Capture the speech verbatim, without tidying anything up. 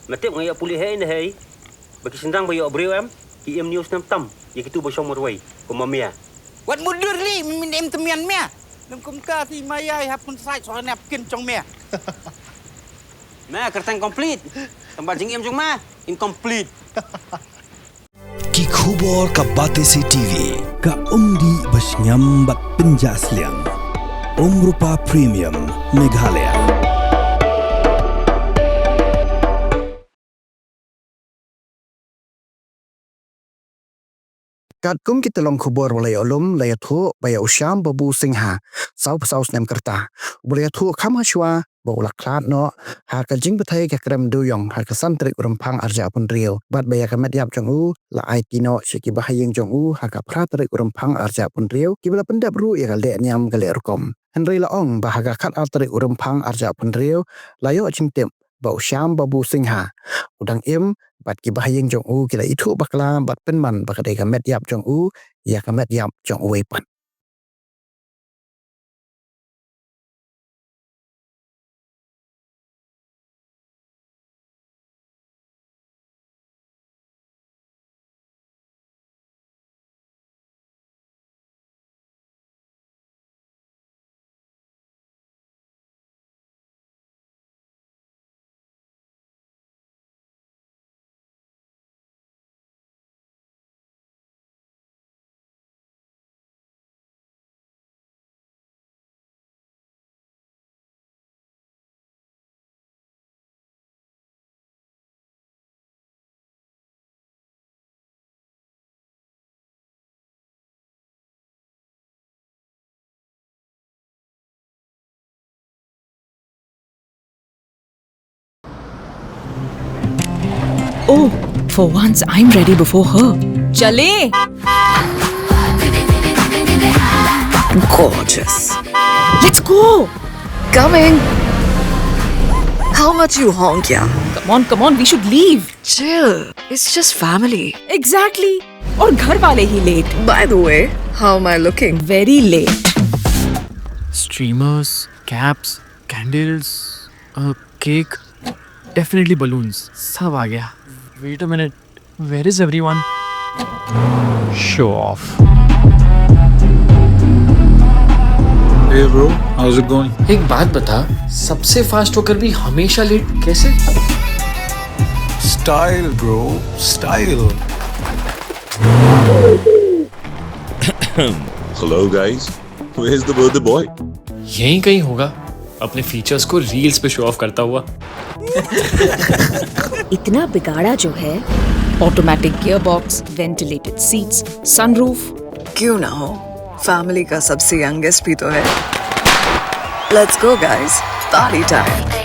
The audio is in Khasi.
Me tip nga ïoh pule hei ne hei. Ba ki shynrang ba ïoh briew em, ki im news nam tam ïa kitu ba shong marwei kum ma mia. Wat mudur li, min im temian mia. Nang kumta ti ma ïai hap kun sait soal nap kin jong mia. Me kyrteng complete. Tang ba jingim jong me incomplete. Ki khubor ka Batesi T V. Ka umdih ba shngiam bad pynjah sliang. Umrupa Premium Meghalaya. Katkum ki tyllong khubor ba la ïoh lum, la ïathuh ba ïa u Shyam Babu Singha, sawphew saw snem ka rta, uba la ïathuh kham hashwa ba u la khlad noh ha ka jingbthei ka krem dewïong ha ka san tarik u Rymphang arhajar arphew hynriew, bad ba ïa ka met ïap jong u la aiti noh sha ki bahaïing jong u ha ka phra tarik u Rymphang arhajar arphew hynriew, kiba la pyndep ruh ïa ka leh niam ka leh rukom. Hynrei la ong ba ha ka khatar tarik u Rymphang arhajar arphew hynriew la ïoh jingtip ba u Shyam Babu Singha u dang im, bad ki bahaïing jong u ki la ithuh bakla bad pynman ba ka dei ka met ïap jong u ïa ka met ïap jong uwei pat. Oh, for once I'm ready before her. चले। Gorgeous. Let's go. Coming. How much you honk, yeah? Come on, come on, we should leave. Chill. It's just family. Exactly. और घर वाले ही late. By the way, how am I looking? Very late. Streamers, caps, candles, a cake, definitely balloons. सब आ गया. Wait a minute. Where is everyone? Show off. Hey bro, how's it going? एक बात बता, सबसे फास्ट होकर भी हमेशा लेट कैसे? Style bro, style. Hello guys, where's the birthday boy? यहीं कहीं होगा, अपने फीचर्स को रील्स पे शो ऑफ करता हुआ. इतना बिगाड़ा जो है. Automatic gearbox, ventilated seats, sunroof. क्यों ना हो, फैमिली का सबसे यंगेस्ट भी तो है. Let's go guys, party time.